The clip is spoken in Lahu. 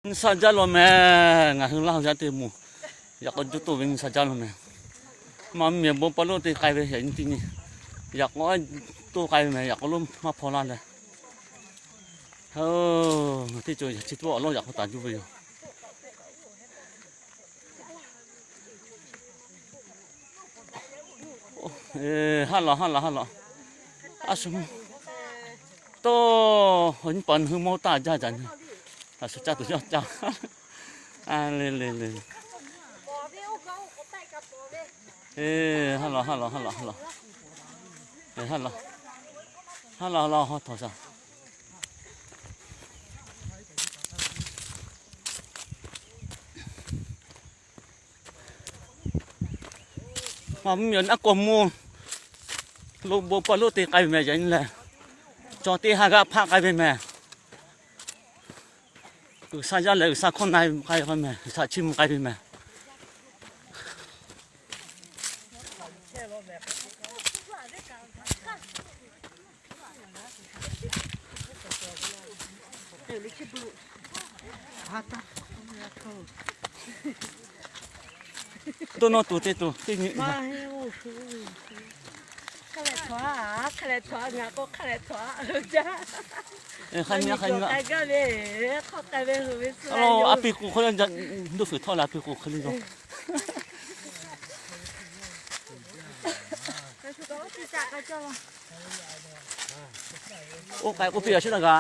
Nyi sha jaˇ law mehˬ. Ngaˬ hui Laˇ huˍ yaˇ teˇ moˍ yaꞈ k'aw juˇ toˆ ve nyi sha jaˇ law mehˬ. Maˇ miˬ bon pa lonˉ te k'ai ve yaꞈ nyi tiˇ nyi, yaꞈ k'aw toˆ k'ai ve mehˬ. Yaꞈ k'aw lonˉ maˇ hpaw laˇ leh, ngaˬ teˇ cawˬ yaꞈ chi tuˬ awˬ lawˉ yaꞈ k'aw taˍ juˇ ve yoˬ. Haˉ laˬ, haˉ laˬ, haˉ laˬ. A shu, tawˇ, awˬ nyi paˍ hui mawˇ taˇ jaˇ jaˇ nyi. A shu caˇ tuˬ yawˇ caˇ. A le le le. Haˉ laˬ, haˉ laˬ, haˉ laˬ, haˉ laˬ. Haˉ laˬ, haˉ laˬ, haˉ laˬ, haw htawnˍ shaˍ. Maˇ mvuhˇ miˬ awˬ naˉ k'awꞈ mvuh, lo bon pa lonˉ te k'ai ve mehˬ. Yaꞈ nyi lehˬ, cawˬ teˇ ha g'aˇ hpaˆ k'ai ve mehˬ. G'uiˬsha yaˇ lehˬ, G'uiˬsha hkawˇ na k'ai ve mehˬ. G'uiˬsha chiˇ mvuh k'ai ve mehˬ. Dawˇ nawˇ tuˬ te tuˬ teˇ nyi. A piˇ k'o hk'e le, ndoˇ fuiˍ htawˇ leh a piˇ k'o hk'e le yoˬ. Oˇ k'ai k'oˆ piˇ a shiˉ taˇ g'a.